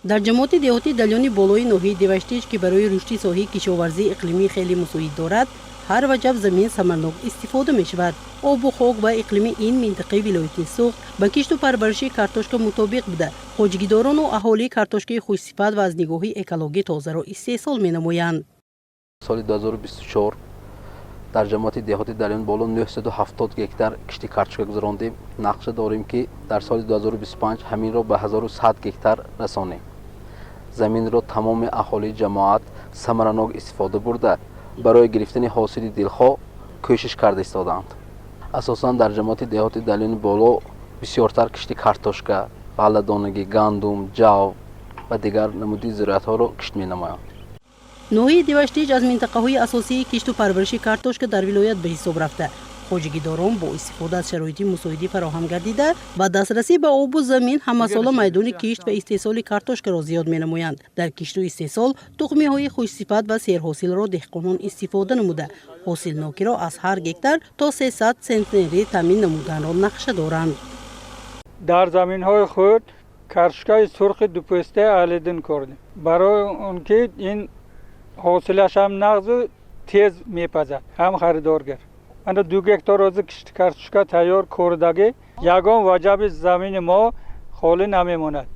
Дар ҷамоати деҳоти Далёни Болои ноҳияи Деваштич, ки барои рушди соҳаи кишоварзӣ иқлими хеле мусоид дорад, ҳар ваҷаб замин самарнок истифода мешавад. Обу хок ва иқлими ин минтақаи вилояти Суғд ба кишту парвариши картошка мутобиқ буда, хоҷагидорону аҳолӣ картошкаи хушсифат ва аз нигоҳи экологӣ тозаро истеҳсол менамоянд. Соли 2024 дар ҷамоати деҳоти Далёни Боло 970 гектар кишти картошка гузарондем. Нақша дорем, ки дар соли 2025 ҳаминро ба 1100 гектар расонем. Заминро тамоми аҳолии ҷамоат самаранок истифода бурда, барои гирифтани ҳосили дилхоҳ кӯшиш карда истодаанд. Асосан дар ҷамоати деҳоти Далёни Боло бисёртар кишти картошка, ғалладонагӣ, гандум, ҷав ва дигар намуди зироатҳоро кишт менамоянд. Ноҳияи Деваштич аз минтақаҳои асосии кишту парвариши картошка дар вилоят ба ҳисоб рафта, хоҷагидорон бо истифода аз шароити мусоидӣ фароҳам гардида ва дастрасӣ ба обу замин ҳамасола майдони кишт ва истеҳсоли картошкаро зиёд менамоянд. Дар кишту истеҳсол тухмиҳои хушсифат ва серҳосилро деҳқонон истифода намуда, ҳосилнокиро аз ҳар гектар то 300 центнерӣ таъмин намуданро нақша доранд. Дар заминҳои худ картошкаи сурхи дупӯстаи Алидин кордем, барои он ки ин ҳосилаш ҳам нағзу тез мепазад, ҳам харидоргар. Ана 2 гектар ҳозир кишти картошка тайёр кордагӣ, ягон ваҷаби замини мо холӣ намемонад.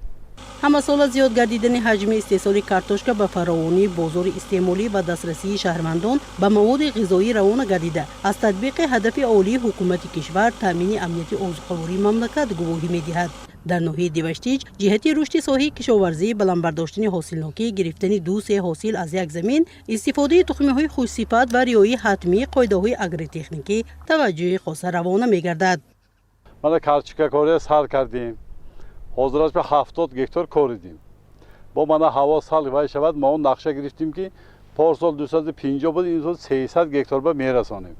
Ҳамасола зиёд гардидани ҳаҷми истеҳсоли картошка ба фаровонии бозори истеъмолӣ ва дастрасии шаҳрвандон ба маводи ғизоӣ равона гардида, аз татбиқи ҳадафи олии ҳукумати кишвар, таъмини амнияти озуқавории мамлакат, гувоҳӣ медиҳад. Дар ноҳияи Деваштич ҷиҳати рушди соҳаи кишоварзӣ, баланд бардоштани ҳосилнокӣ, гирифтани ду-се ҳосил аз як замин, истифодаи тухмиҳои хушсифат ва риояи ҳатмии қоидаҳои агротехникӣ таваҷҷӯҳи хоса равона мегардад. Мана, картошкакория сар кардем, ҳозираш ба 70 гектар коридем. Бо мана ҳаво сал вай шавад, мо он нақша гирифтем, ки порсол 250 буд, ин сол 300 гектар ба мерасонем.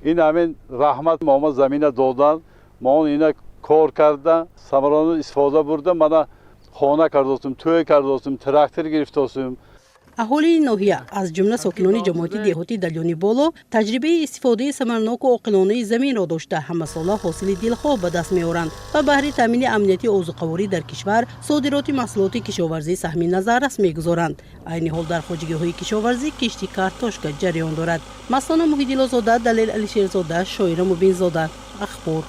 Ин ҳамин раҳмат, мома замина додан, мо он ина кор карда, самароно истифода бурда, мана хона кардостем, тӯй кардостем, трактор гирифтостем. Аҳолии ноҳия, аз ҷумла сокинони ҷамоати деҳоти Далёни Боло, таҷрибаи истифодаи самарноку оқилонаи заминро дошта, ҳамасола ҳосили дилхоҳ ба даст меоранд ва баҳри таъмини амнияти озуқаворӣ дар кишвар, содироти маҳсулоти кишоварзӣ саҳми назаррас мегузоранд. Айни ҳол дар хоҷагиҳои кишоварзӣ кишти картошка ҷараён дорад. Мастона Муҳиддинозода, Далел Алишерзода, Шоира Мубинзода, Ахбор.